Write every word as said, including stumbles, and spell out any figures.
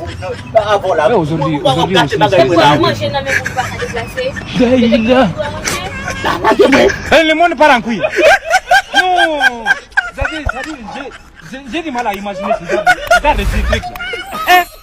pou, nan, nan, avan la. Mwen, ozodi, ozodi, ozodi, manje nan men moun pa ka deplase. Dayila. Manje. Eh, le monde parle en couille. Non. Sa di, sa di, je, je, je di mal a imajine si sa di, sa di, se trik la. Eh.